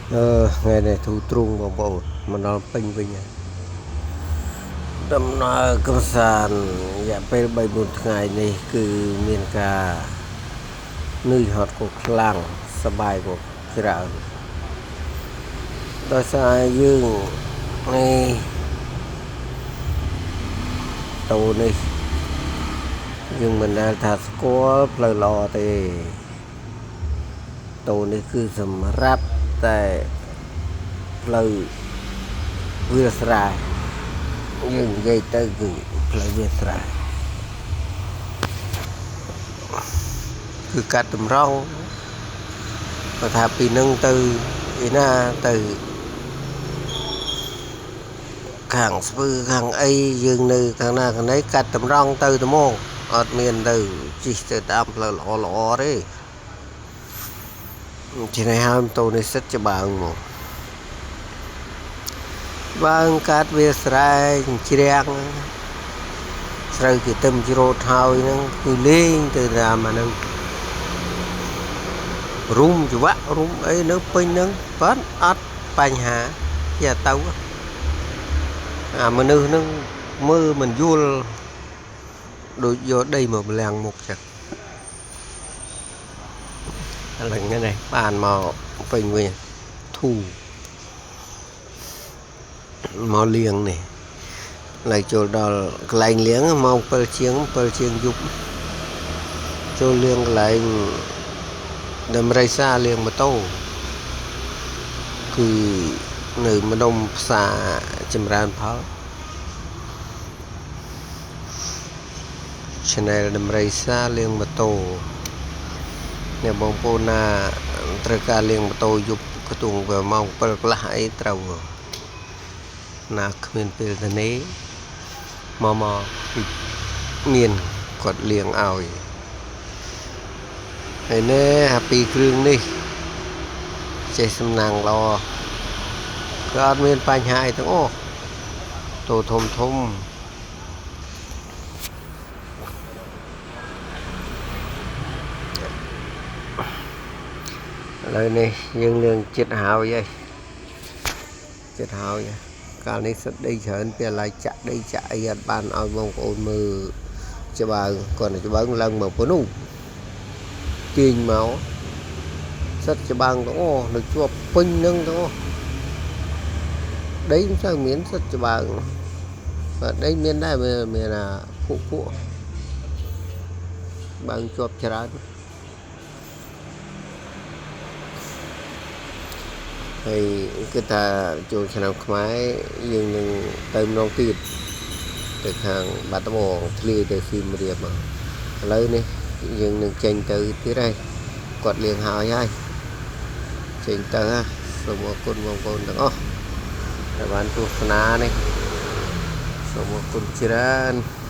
ថ្ងៃនេះធូរទ្រូងបងប្អូនមកដល់ពេញវិញហើយដំណើរកម្សាន្តរយៈពេល3 4ថ្ងៃនេះគឺមានការនឿយហត់ក៏ខ្លាំងសប្បាយក៏ច្រើនដោយសារយើងនេះតូនេះយើងមិនដែលថាស្គាល់ផ្លូវល្អទេតូនេះគឺសម្រាប់តែផ្លូវវាលស្រែយើងនិយាយទៅគឺផ្លូវវាលស្រែគឺកាត់តម្រង់បើថាពីនឹងទៅឯណាទៅខាងស្ពឺខាងអីយើងនៅខាងណាខាងណីកាត់តម្រង់ទៅត្មងអត់មានទៅជិះទៅតាមផ្លូវល្អល្អទេជានេះហើយម៉ូតូនេះសិតច្បាងមកបើងកាត់វាស្រែជ្រាំងស្រូវគេទឹមជ្រោតហើយហ្នឹងគឺលេងទៅតាមអាហ្នឹងរុំច្បាក់រុំអីនៅពេញហ្នឹងប៉ុន្តែអត់បញ្ហាជាទៅអាមនុស្សហ្នឹងមើលមិនយល់ដូចយកដីមកម្លាំងមុខចឹងឥឡូវនេះបានមកពេញវិញធូមកលៀងនេះឡើយចូលដល់កន្លែងលៀងម៉ោង7ជាង7ជាងយប់ចូលលៀងកន្លែងដំរីសាលៀងម៉ូតូគឺនៅម្ដុំផ្សារចម្រើនផល Channel ដំរីសាលៀងម៉ូតូអ្នកបងប្អូនណាត្រូវការលៀងម៉ូតូយប់ខ្ទង់វាម៉ោង7កន្លះអីត្រូវណាគ្មានពេលទៅនេះមកពីមានគាត់លៀងឲ្យហើយនេះអាពីរគ្រឿងនេះចេះសំណាងល្អគឺអត់មានបញ្ហាអីទាំងអស់តូធំធំឥឡូវនេះយើងលៀងចិត្តហើយហើយចិត្តហើយកាលនេះសិតដីច្រើនពេលឡើយចាក់ដីចាក់អីអត់បានឲ្យបងប្អូនមើលច្បាងគាត់ច្បាងឡើងមកប៉ុណ្នោះទាញមកសិតច្បាងទាំងអស់នៅជាប់ពេញនឹងទាំងអស់ដីមិនសូវមានសិតច្បាងបាទដីមានដែរមានអាភក់ភក់បាងជាប់ច្រើនហើយគឺថាចូលឆ្នាំខ្មែរយើងនឹងទៅម្ដងទៀតទៅខាងបាត់ដំបងធ្លាយទៅសៀមរាបមកឥឡូវនេះយើងនឹងចេញទៅទៀតហើយគាត់លៀងហើយហើយចេញទៅសូមអរគុណបងប្អូនទាំងអស់ដែលបានទស្សនានេះសូមអរគុណច្រើន។